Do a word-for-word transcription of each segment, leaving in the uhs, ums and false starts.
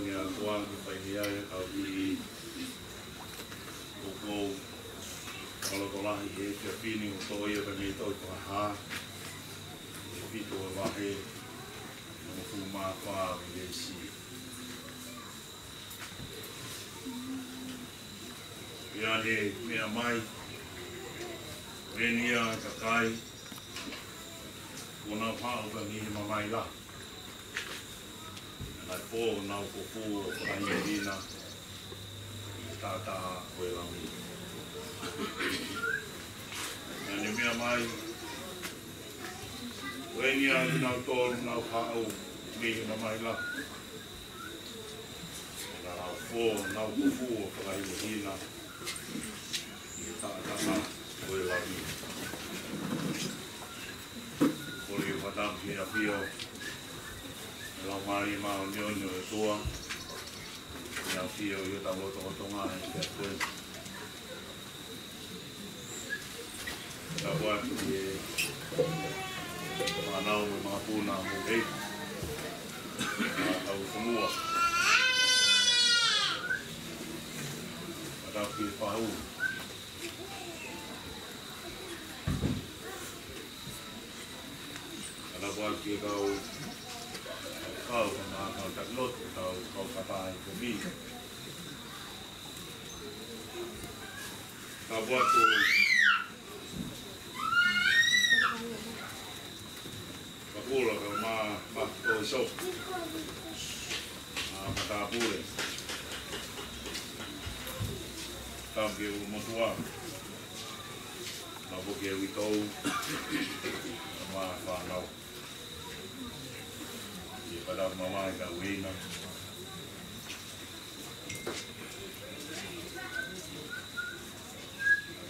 Ia kuangi fai ni ai kau ki ʻoku ou fakalotolahi he efiafi ni ʻo toʻo ia pē mei he tohi Fakahā, ʻi he fitu ʻo e vahe, hongofulu mā fā ʻo e veesi. Pea ne meʻa mai, ko eni ʻa e kakai kuo nau haʻu mei he mamahi lahi, naʻe fō honau kofu ʻo fakahinohino ʻi he taʻataʻa ʻo e Lami. Pea ne meʻa mai, ko eni ʻa kinautolu naʻa nau haʻu mei he mamahi lahi, naʻa nau fō honau kofu ʻo fakahinohino ʻi he taʻataʻa ʻo e Lami. Kole ke u fakatapu ki he ʻafio ʻa e Laumālie Māʻoniʻoni ʻo e ʻOtua, ke ne ʻafio ʻi hotau lotolotonga he efiafi ni. Tapu atu ki he fānau mo e makapuna mo e ʻa hotau fonua. Tapu ki he fahu. Tapu atu ki he kau, kau, kau, kau taki lotu, kau, kau kapai komi. Tapu atu Kapula, kau mā, mā, tō iso. Mā, matāpule. Tapu ki he ʻulumotuʻa. Tapu ki he uitou. Kau mā, fānau. Ke pala mamahi ka uina.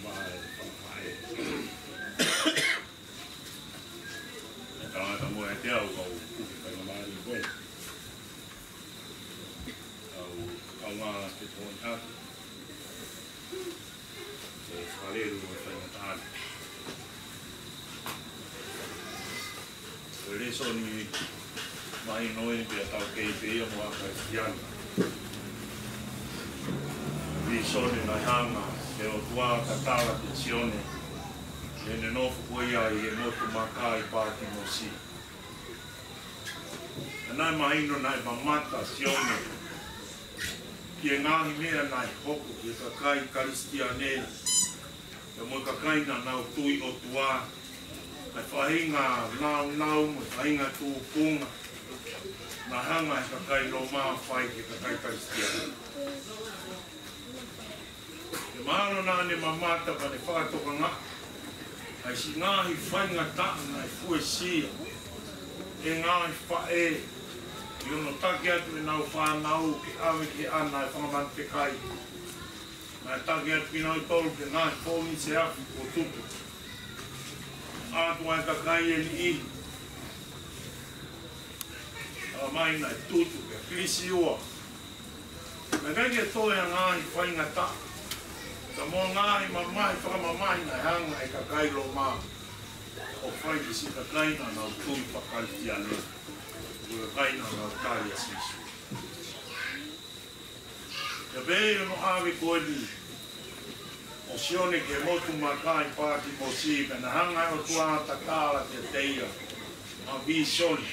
Mamahi, mamahi. Tangata mo e te au kau kuki kai mamahi koe. Au, au ngā te tō i hatu. Ko e fakalele ʻo e faingataʻa ni. Ko e lēsoni mahino eni pea tau kei pē ia mo ʻAkaifiana. Vīsone naʻe hanga ʻe he ʻOtua ʻo tatala kia Sione, ʻi heʻene nofo ko ia ʻi he motu maka ʻi Pātimosi. Pea naʻe mahino naʻe mamata ʻa Sione ki he ngaahi meʻa naʻe hoko ki he kakai Kalisitiane, pea mo e kakai naʻa nau tui ʻOtua, ʻa e faʻahinga nāunau mo e faʻahinga tūkunga naʻe hanga ʻe he kakai Loma ʻo fai ki he kakai Kalisitiane. Pea mahalo naʻa ne mamata pea ne fakatokangaʻi ʻa e siʻi ngaahi faingataʻa naʻe fuesia ʻe he ngaahi faʻē ʻi hono taki atu ʻenau fānau ke ʻave ki he ʻana ʻo e fanga manu tekai. Naʻe taki atu kinautolu ki he ngaahi fōnise afi kuo tutu. ʻAtu ai kakai ʻe niʻihi. Talamai naʻe tutu pea kilisiua. Naʻe ʻikai ke toe ʻa e ngaahi faingataʻa, ka mo e ngaahi mamahi, fakamamahi naʻe hanga ʻe he kakai Loma ʻo fai ki he siʻi kakai naʻa nau tui faka-Kalisitiane, ko e kakai naʻa nau tali ʻa Sīsū. Pea pehē ʻi hono ʻave ko eni ʻo Sione ki he motu maka ʻi Pātimosi, pea naʻe hanga ʻe he ʻOtua ʻo tatala kiate ia ʻa e vīsone.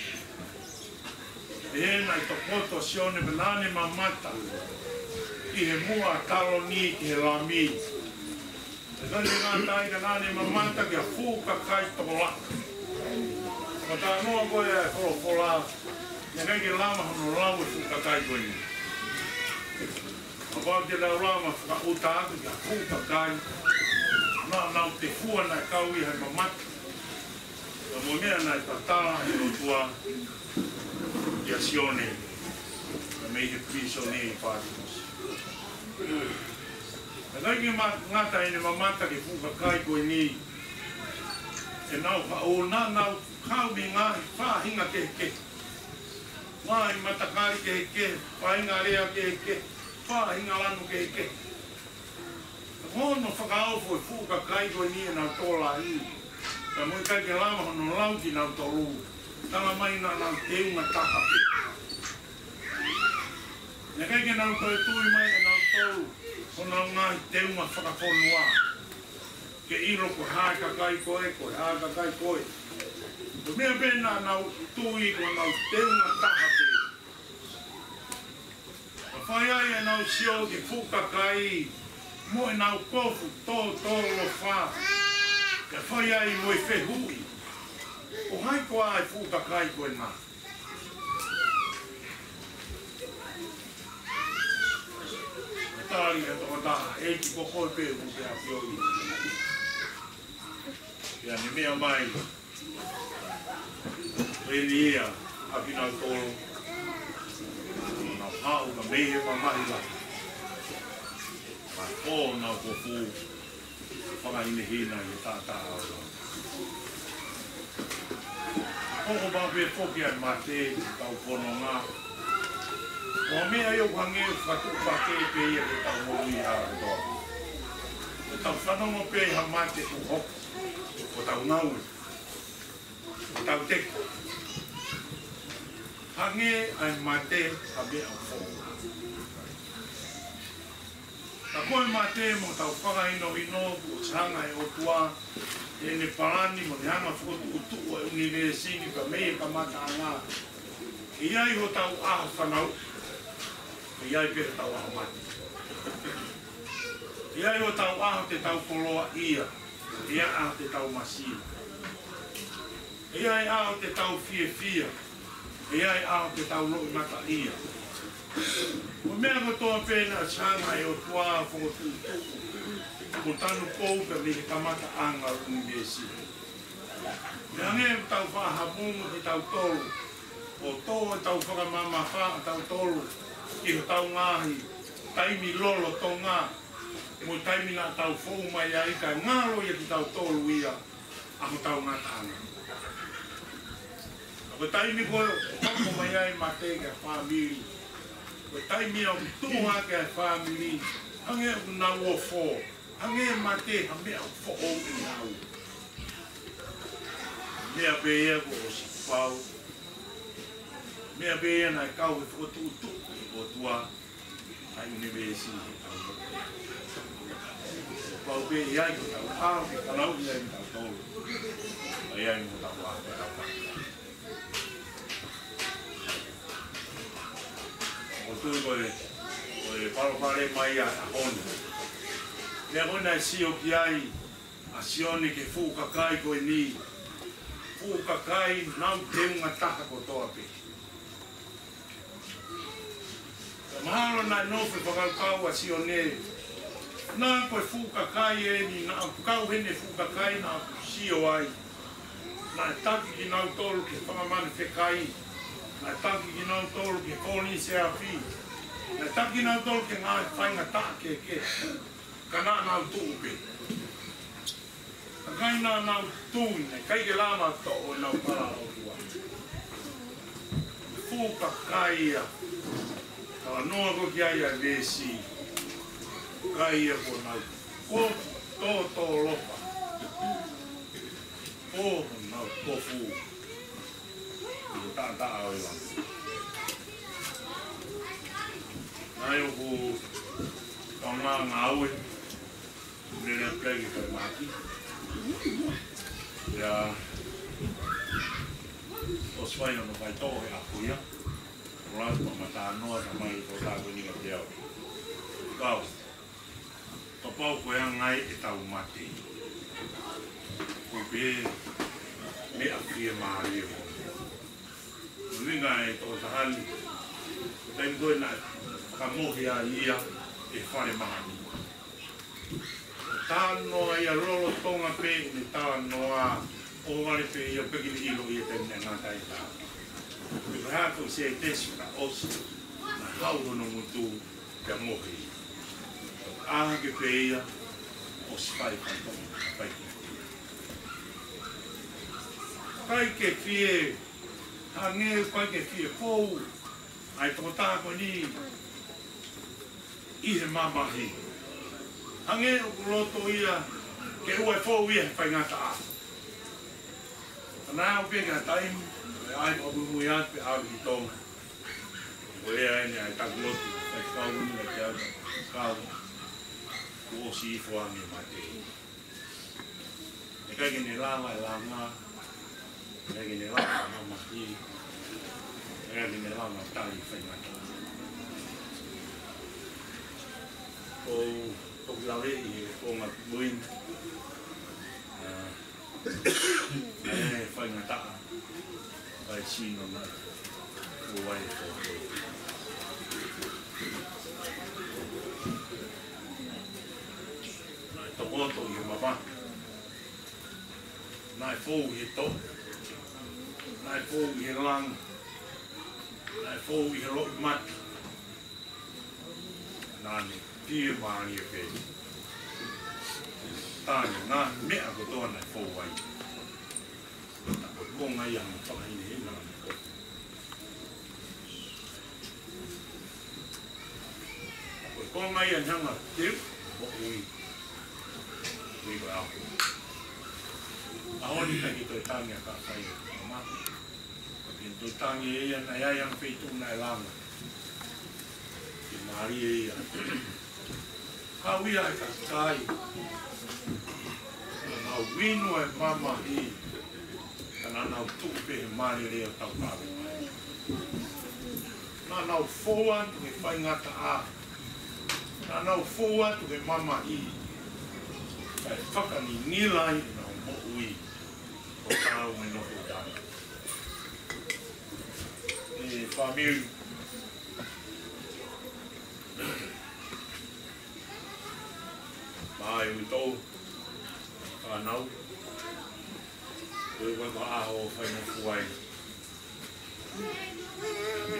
Pea naʻe tokoto ʻa Sione pea naʻa ne mamata ki he muʻa taloni ki he Lami. Pea naʻe ngata ai ka naʻa ne mamata ki ha fuʻu kakai tokolahi. Ko e talanoa ko ē ʻa e folofola, naʻe ʻikai ke lava hono lau e fuʻu kakai ko eni. Kapau te tau lava fakaʻuta atu ki ha fuʻu kakai naʻa nau tefua naʻe kau ia he mamata, pea mo e meʻa naʻe tatala ʻe he ʻOtua kia Sione, pea mei he pilīsone ʻi Pātimosi. Pea ʻikai ke ma-, ngata ʻene mamata ki he fuʻu kakai ko eni, ʻenau haʻu naʻa nau kau mei he ngaahi faʻahinga kehekehe, ngaahi matakali kehekehe, faʻahinga lea kehekehe, faʻahinga lanu kehekehe. Ka ko hono fakaofo e fuʻu kakai ko eni ʻenau tokolahi, pea mo e ʻikai ke lava hono lau kinautolu, talamai naʻa nau teunga taha pē. Naʻe ʻikai ke nau toe tui mai ʻe nautolu honau ngaahi teunga fakafonua, ke ʻilo ko e hā e kakai ko ē, ko e hā e kakai ko ē. Ko e meʻa pē naʻa nau tui ko honau teunga taha pē. Ka fai ai ʻenau sio ki he fuʻu kakai mo ʻenau kofu tōtōlofa, ka fai ai mo e fehuʻi, ko hai koā e fuʻu kakai ko ena? Tali ʻe he tokotaha, ʻEiki, ko koe pē ʻoku ke ʻafioʻi. Pea ne meʻa mai eni ia ʻa kinautolu, nau haʻu ka mei he mamahi lahi, ka ko honau kofu fakahinehina ʻi he taʻataʻa ʻo e lau. Ko e ʻofa pē foki ʻa e mate ki hotau fononga. Ko e meʻa ia ʻoku hangē ʻoku fakatuʻupakē pē ia ki heʻetau moʻui ʻa kotoa. ʻOku tau fanongo pē ha mate kuo hoko, ʻoku tau ngāue, ʻoku tau teke. Hangē ʻa e mate ha meʻa ʻoku foʻou. Ka ko e mate mo ʻetau fakahinohino, kuo ʻosi hanga ʻe he ʻOtua ʻi heʻene palani mo ʻene hanga ʻo fokotuʻutuʻu ʻa e ʻunivēsi ni ka mei he kamataʻanga. ʻE ʻi ai hotau ʻaho fanauʻi, ʻe ʻi ai pē hotau ʻaho mate. ʻE ʻi ai hotau ʻaho te tau koloaʻia, ʻe ʻi ai ʻaho te tau masiva. ʻE ʻi ai ʻaho te tau fiefia, ʻe ʻi ai ʻaho te tau loʻimataʻia. Ko e meʻa kotoa pē naʻe ʻosi hanga ʻe he ʻOtua ʻo fokotuʻutuʻu mo tanupou pē mei he kamataʻanga ʻo e ʻunivēsi. Pea hangē ʻoku tau faʻa hamumu kitautolu, ʻo tō ʻetau fakamamafa ʻatautolu ki hotau ngaahi taimi lolotonga, mo e taimi naʻa tau fou mai ai, kae ngalo ia kiate kitautolu ia ʻa hotau ngataʻanga. Ko e taimi ko ē ʻoku hoko mai ai e mate ki he fāmili, ko e taimi ia ʻoku tuʻu hake ai e fāmili, hangē ʻoku nau ofo, hangē mate ha meʻa ʻoku foʻou ʻi he ʻaho. Meʻa pē ia kuo ʻosi pau. Meʻa pē ia naʻe kau he fokotuʻutuʻu ʻe he ʻOtua ʻa e ʻunivēsi ni. Pau pē ia ʻi hotau ʻaho ke fanauʻi ai kitautolu. ʻA ia ʻi hotau ʻaho ke tau fanauʻi. ʻOku ou tui ko e, ko e palopalema ia ʻo e ʻaho ni. Meʻa ko ē naʻe sio ki ai ʻa Sione ki he fuʻu kakai ko eni. Fuʻu kakai nau teunga taha kotoa pē. Ka mahalo naʻe nofo e fakakaukau ʻa Sione, naʻa ko e fuʻu kakai eni, naʻa ʻoku kau heni e fuʻu kakai naʻa ʻoku sio ai. Naʻe taki kinautolu ki he fanga manu fekai. Naʻe taki kinautolu ki he fōnise afi. Naʻe taki kinautolu ki he ngaahi faingataʻa kehekehe. Ka naʻa nau tuʻu pē. Ka ʻikai naʻa nau tui, naʻe ʻikai ke lava ʻo toʻo ʻenau pala ʻOtua. Fuʻu kakai ia. Talanoa ko ē ki ai ʻa e veesi. Kakai ia kuo nau kofu tōtōlofa. Ko honau kofu ʻi he taʻataʻa ʻo e lau. Naʻe ʻoku kaungā ngāue, lele pē ki he mahaki. Ia, ʻosi fai hono faitoʻo he ʻaho ia. ʻO lau pea ma talanoa, ka mai ko e tā ko eni ka te au. Kau. Kapau ko e anga ia ʻetau mate, ʻoku pehē meʻa fiemālie. ʻUhinga e tokotaha ni, taimi ko ē naʻe fakamohe ai ia ʻe he falemahaki. Talanoa ia lolotonga pē ʻene talanoa, ʻohovale pē ia pea ke ne ʻilo ia taimi naʻe ngata ai e tau. Pea ko e hā ko e sētesi fakaʻosi, naʻe haʻu hono ngutu, pea mohe ia. ʻAhake pē ia, ʻosi fai faitoʻo, fai ki ai. ʻIkai ke fie, hangē ʻikai ke fie fou ʻa e tokotaha ko eni ʻi he mamahi. Hangē ʻoku loto ia ke ʻoua ʻe fou ia he faingataʻa. Ka naʻe aʻu pē ki ha taimi, ʻe ʻai fakamuimui atu pea ʻalu ki Tonga. ʻO lea eni ʻa e taku lotu. Kau ni na te au, kau, kuo ʻosi hifo ange mate. ʻIkai ke ne lava e langa, ʻikai ke ne lava e mamahi, ʻikai ke ne lava e tali faingataʻa. ʻOku ou toki lave ʻi he konga moʻui, ʻa e faingataʻa, ʻa e sino na, ʻo ʻai e foʻi. Naʻe tokoto ʻi he mamahi. Naʻe fou ʻi he toʻa. Naʻe fou ʻi he langa. Naʻe fou ʻi he loʻimata. Naʻa ne fiemālie pē. Taʻane, ngaahi meʻa kotoa naʻe fou ai. Ko e konga ia ʻa e fakahinehina ʻa e moʻui. Ko e konga ia ʻa e anga e moʻui. Moʻui ko e ʻaho. ʻAho ni ʻikai ke toe tangi ʻa Kafaʻi mo Mamahi. Ke toe tangi ʻe ia naʻe ʻi ai ʻa e feituʻu naʻe langa. Ke mālie ia. Kau ia ʻa e kakai. Naʻa nau inu e mamahi. Ka naʻa nau tuʻu pē he malele ʻo tau kau. Naʻa nau fou atu he faingataʻa. Naʻa nau fou atu he mamahi. Kae fakaningila ai ʻenau moʻui. ʻO tau me nofo tau. ʻE fāmili. Mai ui tau. Fānau. Ko e ua ka ʻaho fai mo fuai.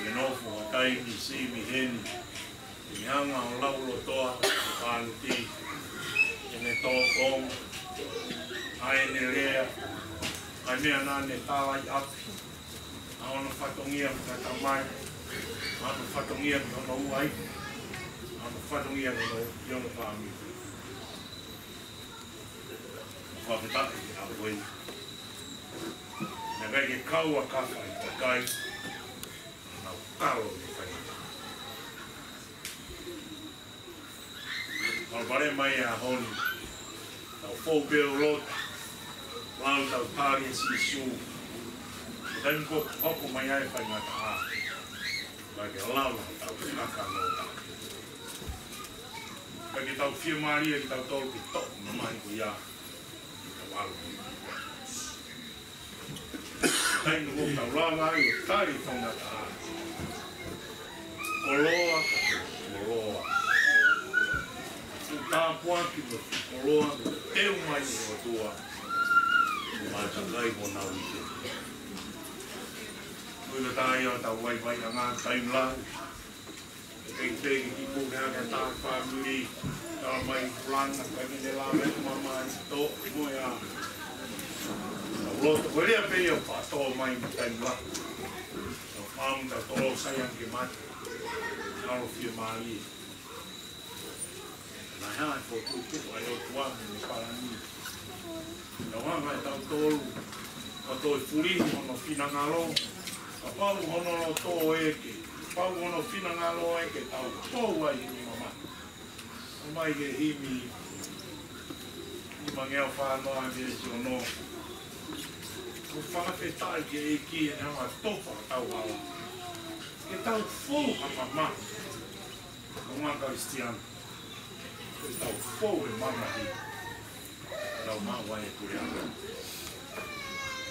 Ke nofo ha taimi siʻi mei heni. Ke ne hanga ʻo laulotoa, pānuti. Ke ne tō ʻonga. ʻA ʻene lea. ʻA e meʻa naʻa ne tala ʻi ʻapi. ʻA hono fatongia mo e tamai. ʻA hono fatongia mo hono uaifi. ʻA hono fatongia mo hono, ʻi hono fāmili. Fakafetaʻi ʻa koe. Naʻe ʻikai ke kau ʻa Kafaʻi, ʻikai. Naʻa nau kalo ni fai. Palopalema ia ʻaho ni. Tau fou pē ʻo lotu. Lau tau tali ʻa Sīsū. Taimi ko ē ʻoku hoko mai ai e faingataʻa. ʻIkai ke lava tau kakano tau. ʻIkai ke tau fiemālie ke tau tau ke toʻo mamahi ko ia. Tau ʻalu. Taimi ko ē ʻoku tau lava ai ʻo tali faingataʻa. Koloa, koloa. Ko e tāpuaki mo e koloa, ko e teu mai ʻa e ʻOtua. Mātakai mo nau ike. Ko e ka tā ia ʻo tau vaivaiʻanga, taimi lahi. Ke pei pei ki pō ke hake ʻa e fāmili, tala mai kulanga, ka ke ne lava e mamahi tō, mo ia. Tau loto, ko e lea pē ia ʻoku faʻa tō mai mo taimi lahi. Tau fāmu, tau tolo, sai ange ke mate. Tau fiemālie. Naʻe hā e fokotuʻutuʻu ʻa e ʻOtua mo ʻene palani. Tau hanga ʻe tautolu ʻo toe fulihi hono finangalo. Kapau hono loto ʻoku ʻikai, kapau hono finangalo ʻoku ʻikai ke tau tō ai he mamahi. ʻOmai he himi nimangeau fānoa mei he siono. ʻOku fakafetaʻi ki he ʻEiki ʻene hanga ʻo tofa ʻetau hala. Ke tau fou ha mamahi. Ko e ngaahi Kalisitiane, ke tau fou he mamahi, ke tau maʻu ai e puleʻanga.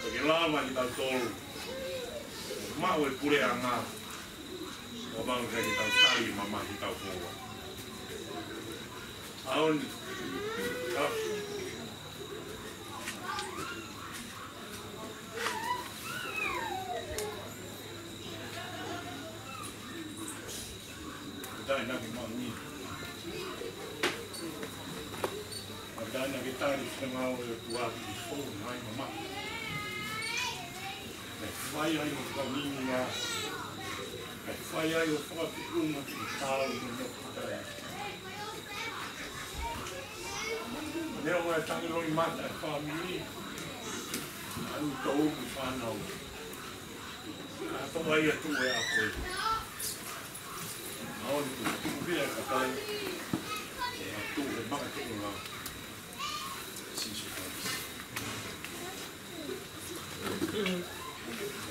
Ke lava kitautolu ʻo maʻu e puleʻanga, ʻo maʻu ke tau tali mamahi tau fou. ʻAho ni, ka Taʻe na ke maʻu ni. Taʻe na ke tali finangalo ʻo e ʻOtua ki he fou mai mamahi. Kae fai ai ʻo fakaminimā. Kae fai ai ʻo fakafiʻunga ki he tau mo e nofotae. Leo e tangi loʻimata e fāmili. ʻA e tau mo e fānau. Ka toka ia tu e ako e. ʻAoni kuo tuku pē ʻa e kakai, ʻe tuʻu he makatuʻunga ʻo Sīsū Kalaisi.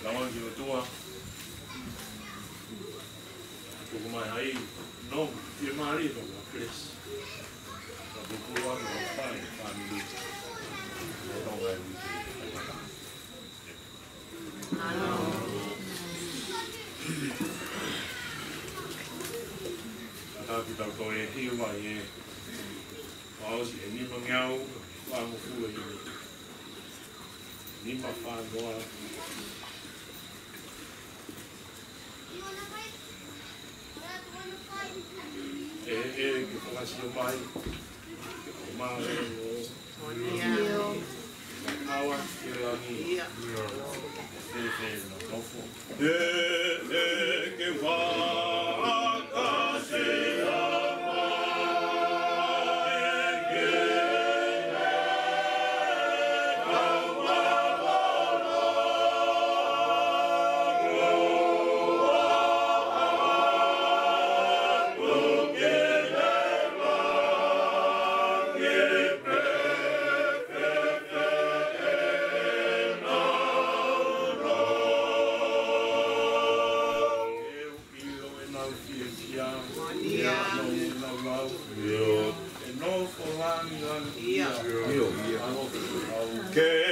Lava ki ʻOtua, tuku mai ai, no, fiemālie no, no, please. Ka tuku atu ʻa e fai, fāmili. ʻO Tonga e wiki. Ka tau ki tau toe hiva ʻi he fakaʻosi ʻe nimangeau uangofulu ʻi he nima fānoa. ʻE, ʻe, ke fakasio mai. Ke mālō. ʻIo. Awa, ke langi. ʻIo. Ke, ke nofo. ʻE, ʻe, ke fakasio mai. Ke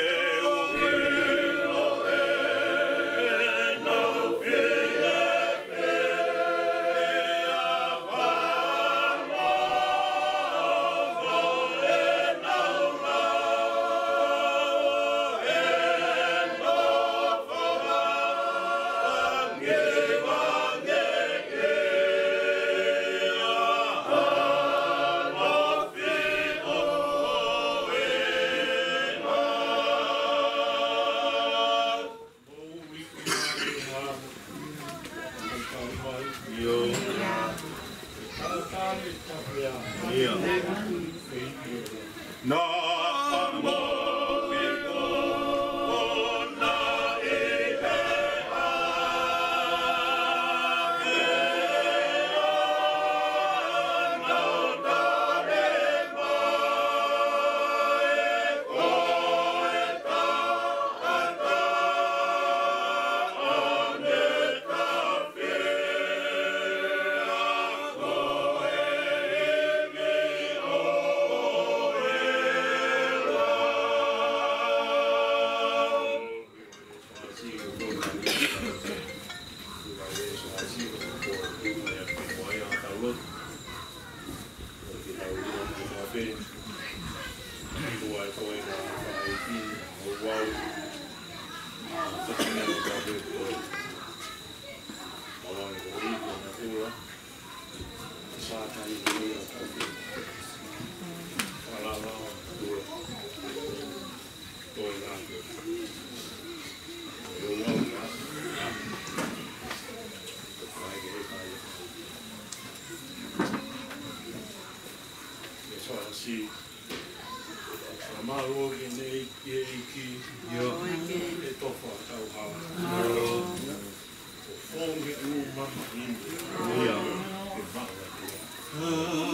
Mālō ke ne ʻEiki, ʻEiki. ʻIo. ʻE tofa tau hala. Mālō. Ko fong ke u mama ini. ʻIo. Ke mama ke.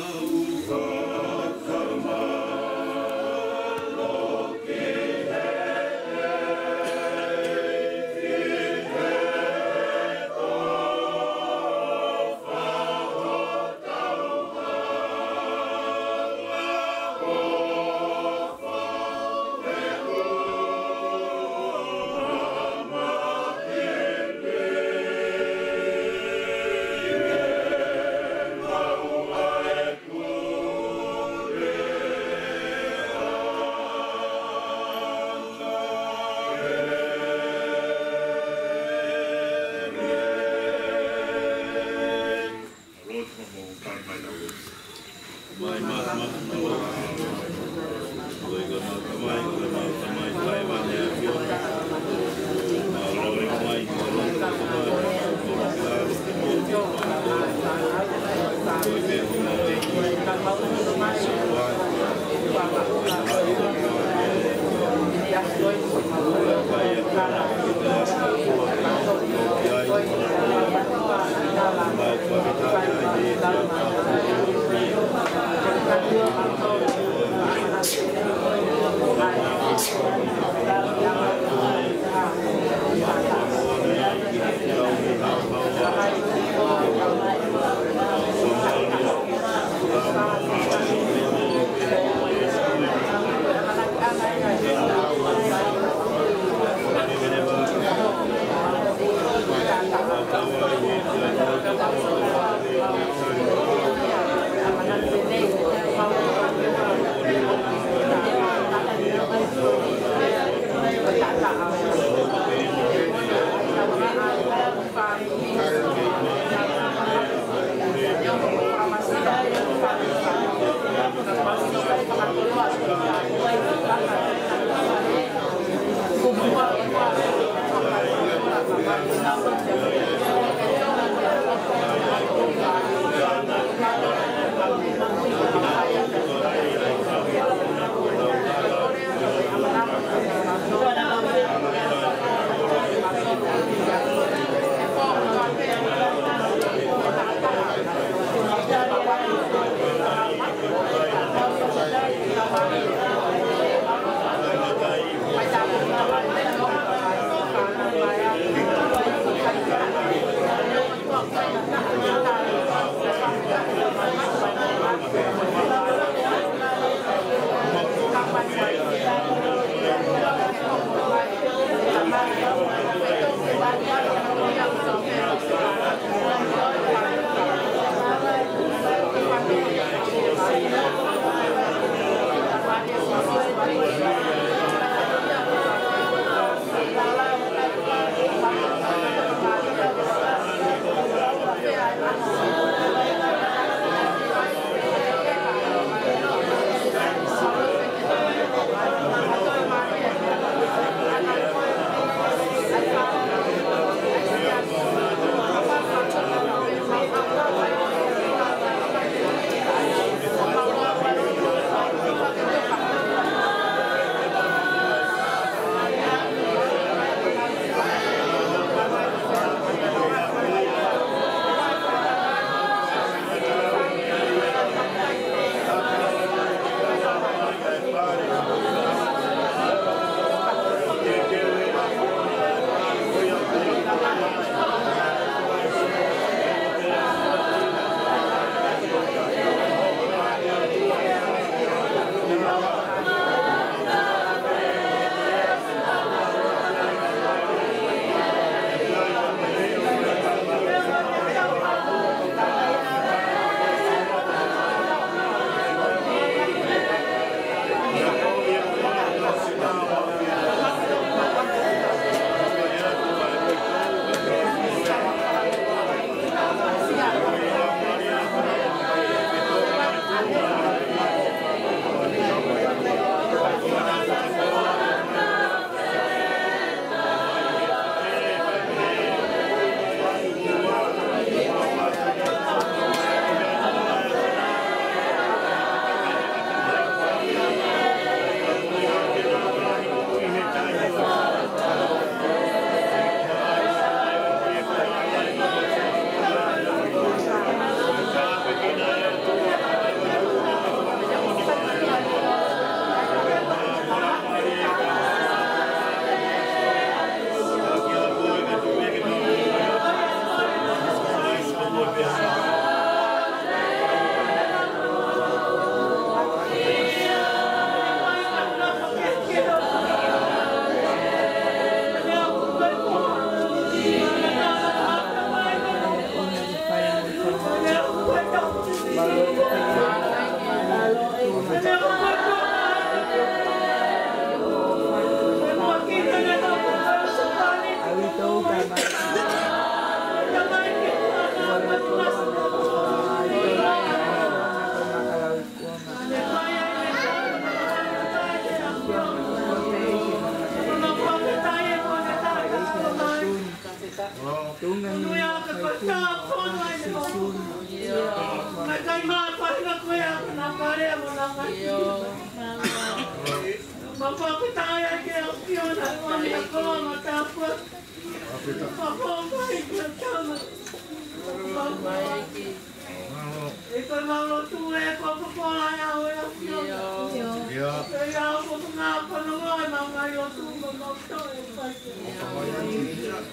Mau lotu ē, ko popola ʻa e ʻAfiona. ʻIo. Pea ʻoku ngā pono mo e mau ngaahi lotu mo mau toe pai.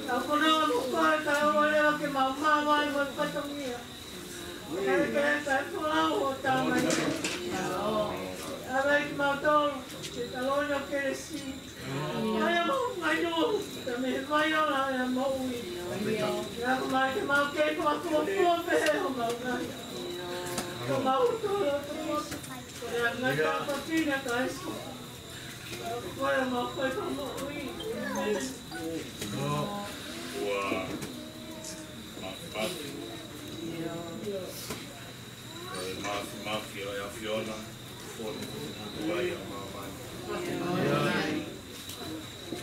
ʻOku pono mo koe ka ʻoua leva ke mau mavae mo e fatongia. Ke ke ka e folau ʻo Tamai. ʻAve kimautolu ke talono ke si. ʻAi ʻa mau ngai nō, ka me vai ʻa la ʻa mau ui. ʻIa ko mai ke mau kei fakafuafua pē ʻo mau ngai. Ka mau tō, tō, tō. Ko e ngai ka papina ka iso. Ko e mau koe ka mau ui. Ua. Mafimafi. Ko e mafimafi ʻo e ʻAfiona, fonu ʻoku tuai ʻa māmani.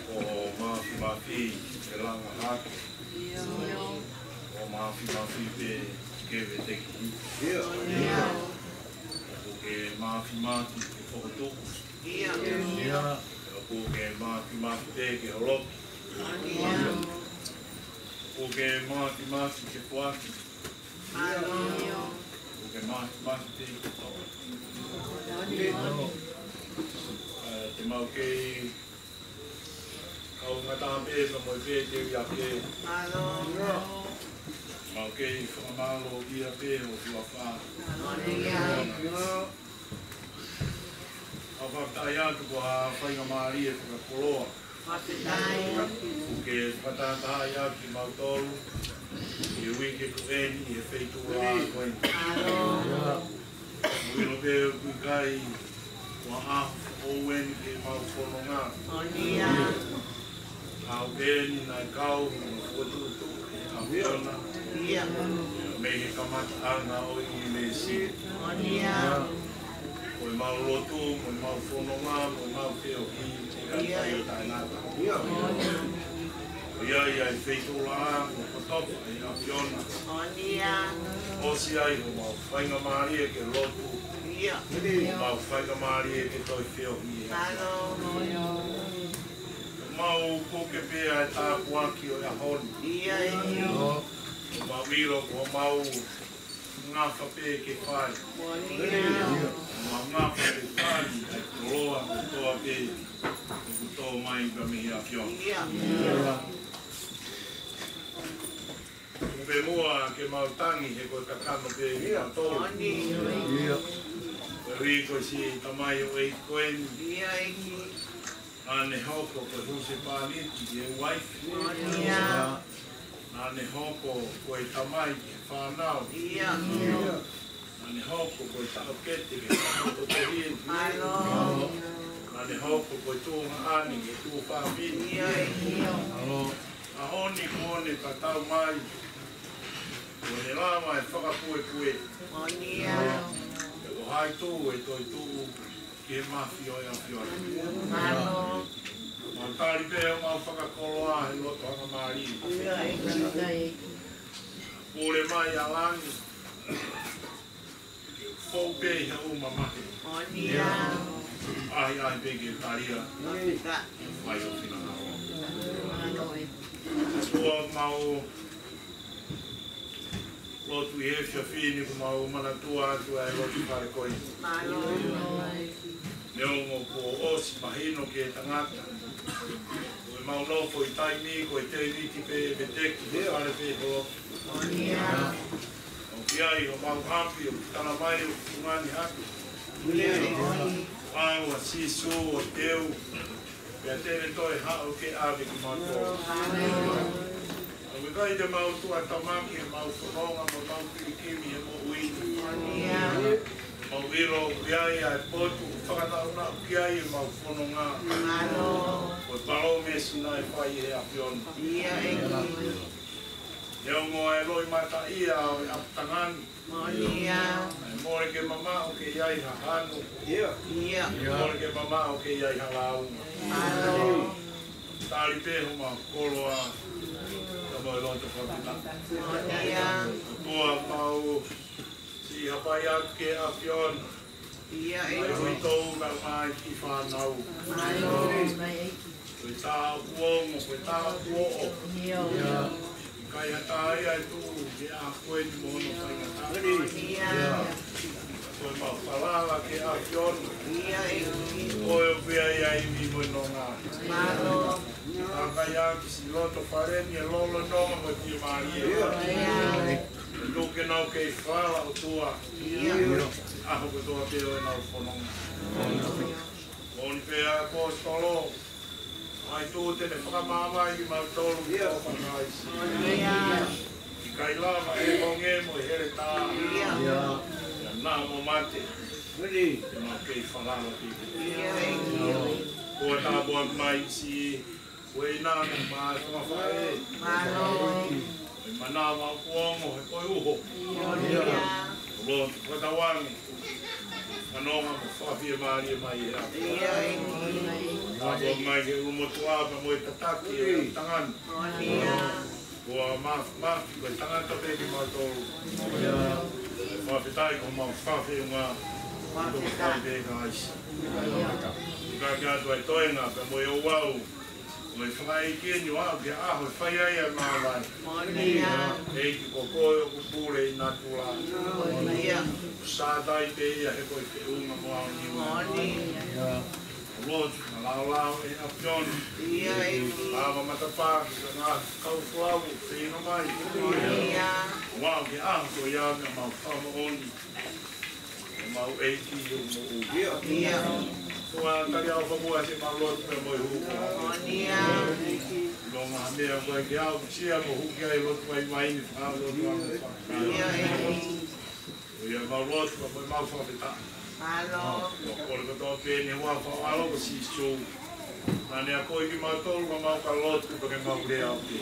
Ko e mafimafi ke langa hake. Ko e mafimafi pē ke veteki. ʻOku ke mafimafi ke fokotuʻu. ʻOku ke mafimafi pē ke holoki. ʻOku ke mafimafi ke foaki. ʻOku ke mafimafi pē ke toʻo. ʻA, te mau kei kau ngata pē, ka mo e pē te ia pē. Mau kei fakamālō ia pē ʻo huafa. ʻOku fakataha atu ko ha faingamālie fakakoloa. ʻOku ke fakataha atu kimautolu ʻi he uike ko eni ʻi he feituʻu lahi ko eni. Mou ʻilo pē ʻoku ʻikai ko ha ʻaho foʻou eni ke mau fononga. ʻAho pē eni naʻe kau mo fokotuʻutuʻu ʻe he ʻAfiona mei he kamataʻanga ʻo e ʻunivēsi. Ko e mau lotu, ko e mau fononga, ko e mau feohi, ʻikai fai ʻo taʻengata. ʻOku ʻi ai ʻa e feituʻulaʻā, ko e kotofa ʻa e ʻAfiona. ʻOsi ai homau faingamālie ke lotu. Homau faingamālie ke toe feohi. Mau puke pē ʻa e tāpuaki ʻo e ʻaho ni. Mau ʻilo ko homau ngafa pē ke fai. Mau ngafa pē fai ʻa e koloa kotoa pē ʻoku tō mai ka mei he ʻAfiona. Kupe muʻa ke mau tangi he ko e kakano pē ʻi he tō. Ko e ui ko e siʻi tamai ʻo e ko eni. Naʻa ne hoko ko e husepāniti ki he uaifi. Naʻa ne hoko ko e tamai ki he fānau. Naʻa ne hoko ko e taʻokete ki he taʻototohi. Naʻa ne hoko ko e tuongaʻane ki he tuofāfine. ʻAho ni kuo ne tatau mai, kuo ne lava e fakapuepue. Ko hai tuʻu ʻe toetuʻu ki he mafi ʻo e ʻAfiona. Mau tali pē ʻo mau fakakoloa he loto hangamālie. Pule mai ʻa langi. Fou pē ʻi he ʻū mamahi. ʻAhiʻahi pē ke talia. Fai ʻo finangalo. Kuo mau lotu ʻi he efiafi ni kuo mau manatua atu ʻa e lotu fale ko ē. Neongo kuo ʻosi mahino ki he tangata, ko e mau nofo ʻi taimi ko e tēniti pē ʻe veteki he fale pē holo. ʻOku ʻi ai homau ʻapi ʻoku tala mai ʻoku fungani hake. ʻAlu ʻa Sīsū ʻo teu, pea te ne toe haʻu ke ʻave kimautolu. ʻOku ʻikai te mau tuʻatamaki ʻemau fononga mo ʻemau pilikimi he moʻui ni. Mau ʻilo ʻoku ʻi ai ʻa e potu ʻoku fakanaʻunaʻu ki ai ʻemau fononga. Ko e palōmesi naʻe fai ʻe he ʻAfiona. Neongo ʻa e loʻimataʻia ʻo e ʻapitangani, ʻe mole ke mamaʻo ke ʻi ai ha hanu. ʻE mole ke mamaʻo ke ʻi ai ha lāunga. Tali pē homau koloa, ka mo e loto fakafetaʻi. ʻOtua, mau siʻi hapai atu ki he ʻAfiona. ʻA e uitou kae ʻumaʻā e kiʻi fānau. Ko e tā ʻoku ongo, ko e tā ʻoku oʻo. Fai ha taha ia ʻe tuʻu ki he ʻaho ko eni mo hono faingataʻa. Ko e mau falala ki he ʻAfiona. Ko e ʻoku ʻi ai ʻa e ivi mo e nonga. Ka ʻi ai ha kiʻi loto faleni ʻe lolo nonga mo e fiemālie. ʻE tuku ke nau kei falala ʻOtua. ʻAho kotoa pē ʻo ʻenau fononga. Moʻoni pē ʻa e ʻaposetolo, ʻa e tuʻu te ne fakamaama kimautolu ki he ʻofa ʻa Kalaisi. ʻIkai lava ʻe he konge mo e heletā, ʻia naʻa mo mate, te mau kei falala ki he. Ko e tāpuaki mai siʻi ʻuhinga mo e mātuʻa faʻē. Mālō. Ko e manava kuonga he ko e uho. Mālō. Lotu fakatauange. Manava mo fakafiemālie mai ʻe he ʻAfiona. Tāpuaki mai ki he ʻulumotuʻa pea mo e tataki ʻo e tangata. Ko e māfimafi ko e tangata pē kimautolu. Fakafetaʻi ko homau fakafeʻunga. Fakafetaʻi pē Kalaisi. Ka ke atu ai toenga pea mo e ouau. Mo e fakaʻeiki ni ʻo aʻu ki he ʻaho ʻe fai ai ʻa e māvae. ʻEiki ko koe ʻoku pule ʻi natula. ʻOku sātai pē ia he ko e feʻunga mo e ʻaoniu. Lotu fakalaulauloto ʻe he ʻAfiona. Lava matapā ki he ngaahi kau folau feʻunga mai. ʻO aʻu ki he ʻaho ko ia ʻoku mau fakamoʻoni ʻe mau ʻEiki ʻoku moʻui. Ko e tali ʻa e ʻofa muʻa siʻi mau lotu pea mo e hū ko ʻAfiona. Nonga ha meʻa ko e ke au sia mo huki ai lotu mai mai ni fakalotu ʻa mo faka. Ko ia mau lotu pea mo e mau fakafetaʻi. Mālō. Ko e kole kotoa pē ʻi he huafa ʻo ho ʻAlo ko Sīsū. Naʻa ne akoʻi kimautolu ka mau ka lotu pea ke mau lea ʻo ke.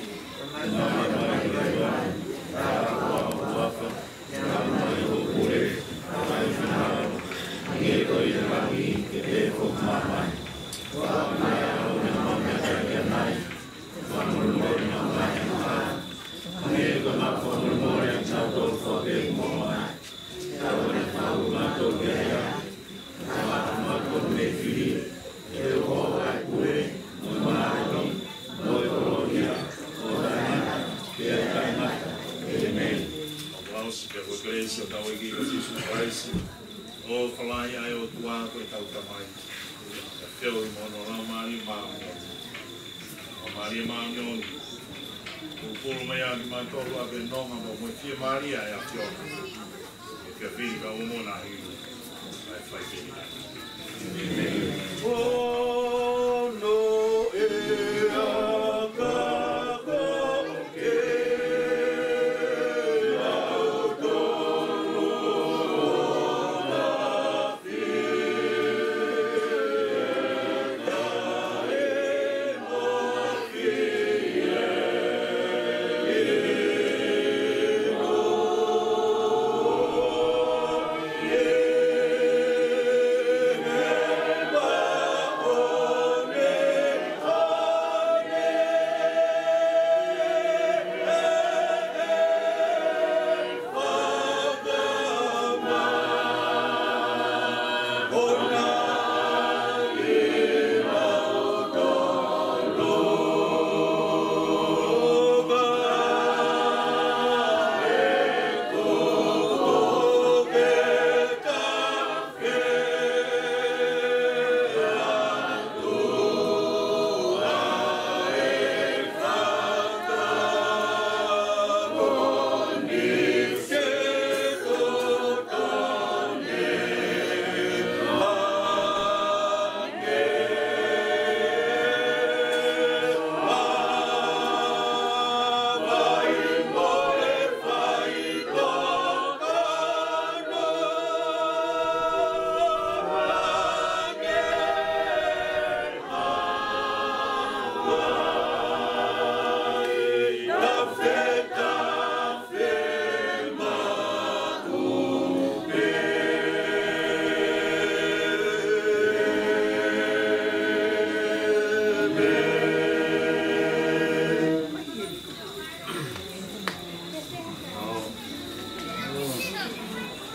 Aplausi pea ko e kelesi ʻa hotau ʻEiki ko Sīsū Kalaisi, ʻofa lahi ʻa e ʻOtua ko ʻetau Tamai, ʻa e feohi mo hono Laumālie Māʻoniʻoni. Laumālie Māʻoniʻoni, pulupulu mai ʻa kimautolu ʻaki e nonga mo e fiemālie ʻa e ʻAfiona. Ke fili ka umo na hiu, ʻa e fai pē ni. Ono e aka ko ke au tonu na.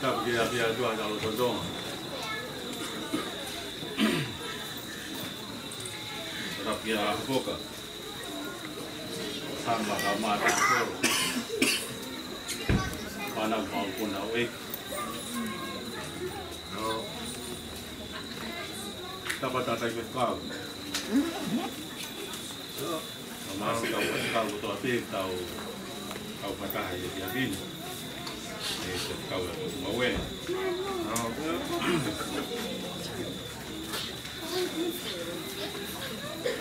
Tapu ki he ʻAfiona ʻa e lotolotonga. Tapu ki he ʻAfiona. Sama ka mata koro. Nau mau kona o e. Tapa tatai ke kau. Masi kau kau kotoa pē tau kau pataha ia kia Vini. E kau e kau mau e.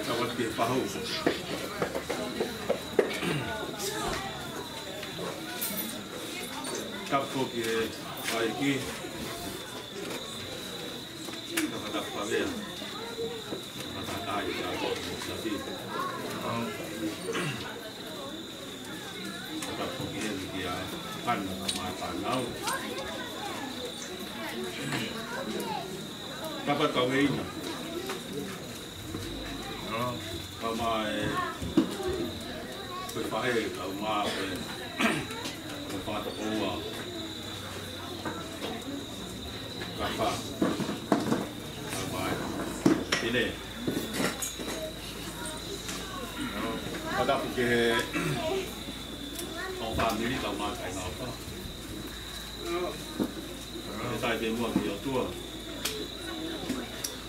Tau atu ki he pahu. Tapu ki he ʻEiki. Tau ka tapu pavea. Matakai ka ko sa ti. Tau ka foki eni kia Kana ka mai panau. Tapa kau e ina. Kau mai ko e faʻē, kau mai ko e, ko e fangatokoua. Kapa. Kau mai. Pine. Ka tapu ki he ʻo fāmili kau mai kai ngāupa. Ke tai ke mua ki ʻOtua.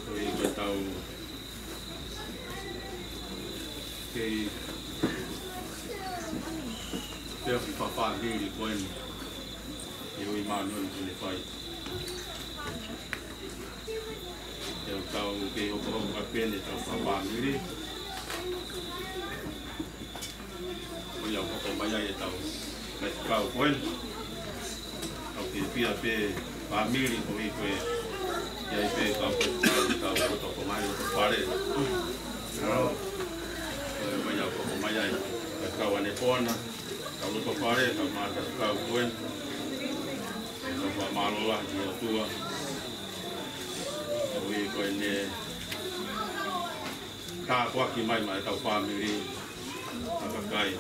Ko e ko e tau kei pea ki fāmili ko eni. E ui mānoni ke ne fai. Te u tau kei hokohoko ka pene tau fāmili. Ko ia hoko mai ai e tau kai kau ko eni. Tau kei pia pē fāmili ko i ko e. Ia i pē kau ko tau kau ko toko mai o fale. Ko ia hoko mai ai. Kai kau ane pona. Tau loto fale, tau mata kau ko eni. Tau fakamālō lahi ki ʻOtua. Ko i ko eni. Tāpuaki mai mai tau fāmili. Takakai.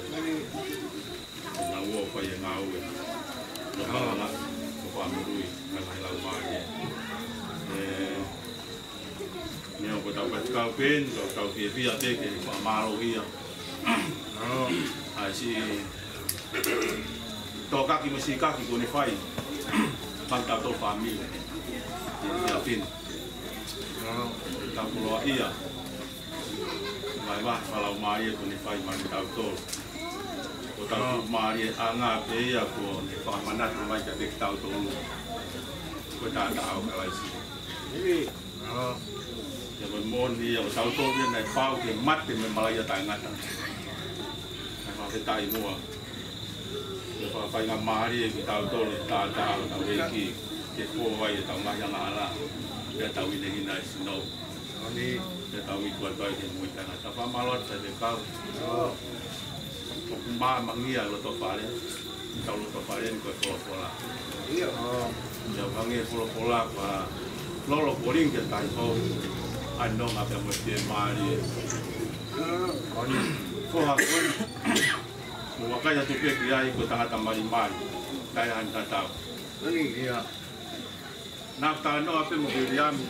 Nau ō fai e ngāue. Nau hala na ko fāmili. Nau hala lau mai. E, Neongo ko e tau kai kau pē eni, tau tau fiefia pē ke fakamālō ia. ʻAi si tokaki mo sikaki ko ne fai. Pang tau tau fāmili. Ia pin. Tau kuloa ia. Mai wa falau mai ia ko ne fai mai tau tau. Ko tau tau mai ia anga pē ia ko ne fakamanatu mai ka te tau tau. Ko tā tau kalaisi. Ia ko e moʻoni ia ʻo tautolu ia naʻe pau ke mate mei he malaʻia taʻengata. Naʻe fakafetaʻi muʻa. Ia fakafaingamālie ʻe kitautolu e taʻataʻa ʻo hotau ʻEiki ke fō ai ʻetau ngaahi angahala. Pea tau hinehina e sino. Pea tau iku atu ai ki he moʻui taʻengata. Fakamālō atu Faifekau. ʻOku māmangia loto fale. Tau loto fale ni ko e folofola. ʻIo. Ia hangē folofola ko e lolo koling ke tai hou. ʻAnonga pea mo e fiemālie. Ko ha koe. Mo vakai atu pē ki ai ko e tangata malimali. Kai han tatau. Ia. Naʻa ku talanoa pē mo Viliami,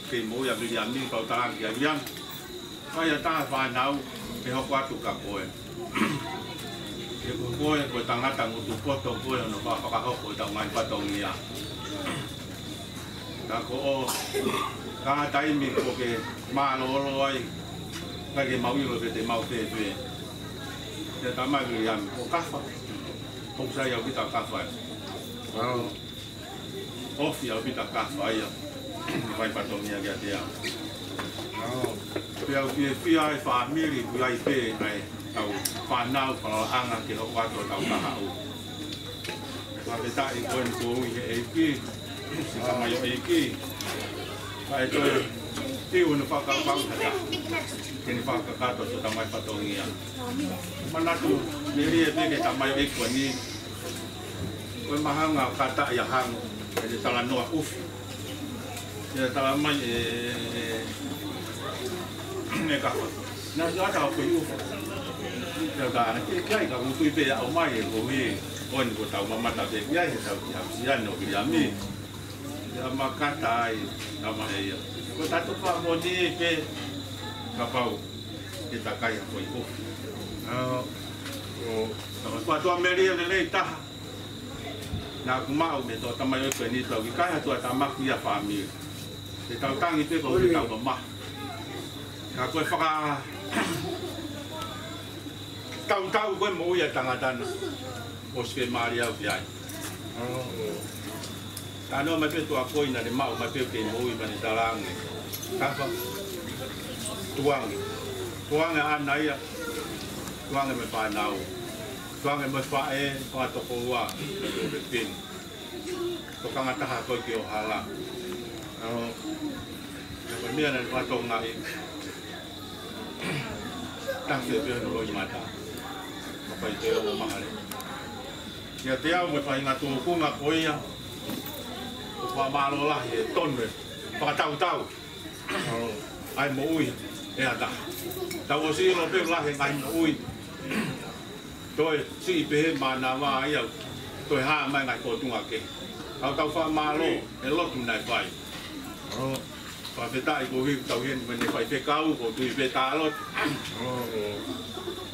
kei moʻui ʻa Viliami, pau talaki ʻa Viliami. Kai ʻa taha fānau, ʻe hoko atu ka koe. He ko koe, ko e tangata ngutu poto koe, ʻo ne fakahoko ʻetau ngaahi fatongia. Ka ko ʻo, ka taimi ko ke mālōlō ai, kai ke mau ʻilo pe te mau pēpē. Te tamai Viliami, ko kafa, ʻoku sai au kita kafa. Wow. ʻOfi au kita kafa ia. Mai fatongia kiate au. Pea u fiefia e fāmili ku ai pē ai tau fānau falaʻanga ke hoko atu tau kahaʻu. Fakafetaʻi ko eni ko ui he ʻEiki. Siʻi tamaioʻeiki. Kae toe tiu ne fakapau hata. Ke ne fakakakato so tamai fatongia. Manatu melie pē ke tamaioʻeiki ko eni. Ko e mahanga ʻo kata ia hango, ʻe te talanoa ʻufi. ʻE tala mai e, e, e, e ka. Naʻa te ata ʻo koe ʻufi. ʻE ka ana ke kia i ka ʻufi pē ia ʻo mai e ko ui, ko eni ko tau mamata pē kia i he tau ki hapsi ano ki ami. Ia makata ai, tama e ia. Ko tatu pa moni pē, kapau, ke takai a koe ʻufi. ʻO, ʻo, tama kua tua melie lelei taha. Naʻa ku maʻu mei he toʻa tamai ʻo e Penito, ki kai ha tuʻatāmaki ia fāmili. Te tau tangi pē ko e tau mamahi. Ka ko e fakatautau ko e moʻui ʻa e tangata na. ʻOsi pē mālie au ki ai. Talanoa mai pē tuʻa ko ē naʻa ne maʻu mai pē ke moʻui mai ne talaange. Kafa. Tuange. Tuange ʻa ʻana ia. Tuange mo e fānau. Tuange mo e faʻē, fakatokoua. Pepin. Tokanga taha ko ē ki ʻOhala. ʻAo, ko e meʻa naʻe fakatokangaʻi. Tafe pē hono loʻimata. Ka fai te o mahale. ʻIate au mo e faʻahinga tūkunga ko ia. ʻOku fakamālō lahi he tonu e fakatautau. ʻAi moʻui, ʻe ata. Tau ʻosi ʻilo pē lahi e ngaahi moʻui. Toe siʻi pehē mānava ia, toe hā mai ngaahi fōtunga kehe. Tau tau fakamālō, e lotu naʻe fai. Fakafetaʻi ko hiki tau heni mei he faifekau, ko tui pē tā lotu.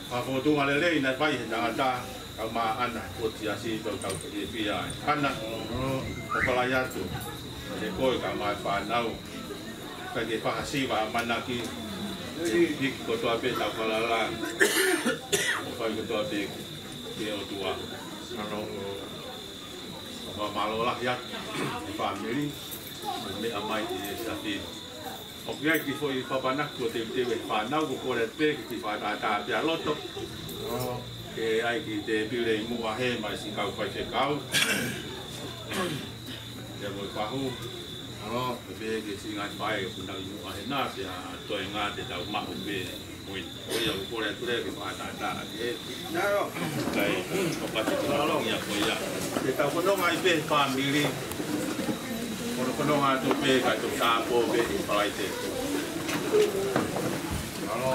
Fakafōtunga lelei naʻe fai he tangata, kau mā ʻana, ko tia si tau tau ke pia ai. ʻAna, ʻoku ʻikai atu, he ko e kau mā fānau. Ka ke fakasiva ʻamanaki, hiki kotoa pē tau falala, ʻo fai kotoa pē ki he ʻOtua. ʻAno, ʻoku fakamālō lahi atu, ki he fāmili, mo e meʻa mai ʻi he safi. ʻOku ʻi ai ki foʻi fapanaki ʻo teuteu e fānau, ʻoku kole pē ki fakatātā pea loto. Ke ʻai ki he tēpile ʻi muʻa he mai siʻi kau faifekau. Pea mo e pahu. ʻAno, pē ke singa fai ʻoku nau inu ʻa hena, pea toe ngā te tau maʻu pē. Mui, ko ia ʻoku kole atu lea ke fakatātā ke. ʻAno. Kai, ko pati ko ia ko ia. Te tau kononga ʻi pē fāmili. Kono kononga atu pē ka tau tāpō pē ʻi Falaite. ʻAno.